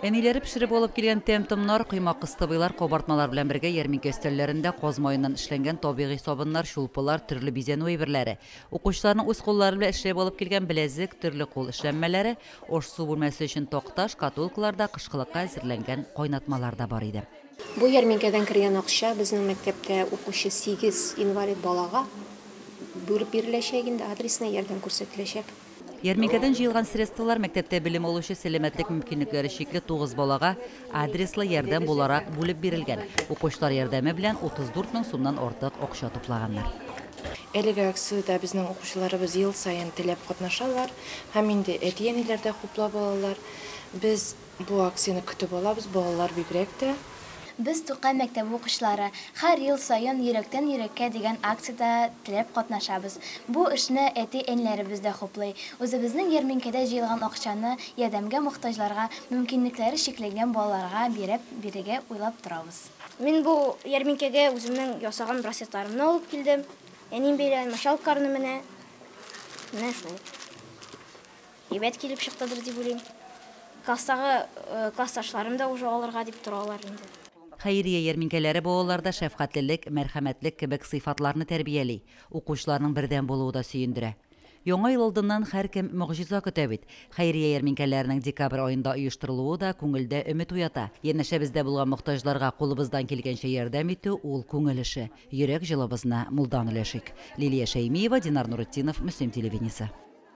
Әниләре пешереп алып килгән тәм-томнар, коймак, кыстыбыйлар, кабартмалар белән бергә ярминкә өстәлләрендә каз маеннан эшләнгән табигый сабыннар, чулпылар, төрле бизәнү әйберләре, укучыларның үз куллары белән эшләп алып килгән беләзек, төрле кул эшләнмәләре, аш-су бүлмәсе өчен такта, шкатулкалар да, кышкылыкка әзерләнгән кайнатмалар да бар иде. Бу ярминкәдән кергән акча безнең мәктәптә укучы 8 инвалид балага бүлеп биреләчәк инде, адресына ярдәм күрсәтеләчәк. Ярминкәдән җыелган средстволар мәктәптә белем алучы сәламәтлек мөмкинлекләре чикле 9 балага адреслы ярдәм буларак бүлеп бирелгән. Укучылар ярдәме белән 34 мең сумнан артык акча туплаганнар. Әлеге акциядә безнең укучыларыбыз ел саен теләп катнашалар һәм инде әти-әниләр дә хуплап алалар. Без бу акцияне көтеп алабыз, балалар бигрәк тә. Без Тукай мәктәбе укучылары һәр ел саен йөрәктән йөрәккә дигән акциядә теләп катнашабыз. Бу эшне әти-әниләребез дә хуплый. Үзебезнең ярминкәдә җыелган акчаны ярдәмгә мохтаҗларга, мөмкинлекләре чикләнгән балаларга биреп бирергә уйлап торабыз. Мин бу ярминкәгә үземнең ясаган браслетларымны алып килдем. Әнием биргән мочалкаларны менә. Менә шул. Әйбәт килеп чыктыдыр дип уйлыйм. Класстагы классташларым да уже алырга дип торалар инде. Хәйрия ярминкәләре балаларда шәфкатьлелек, мәрхәмәтлек кебек сыйфатларны тәрбияли. Укучыларның бердәм булуы да сөендерә. Яңа ел алдыннан һәркем могҗиза көтә бит. Хәйрия ярминкәләренең декабрь аенда оештырылуы да күңелдә өмет уята. Янәшәбездә булган мохтаҗларга кулыбыздан килгәнчә ярдәм итү ул күңел эше. Йөрәк җылыбызны мулдан өләшик. Лилия Шәймиева, Динар Нуретдинов, Мөслим телевидениесе.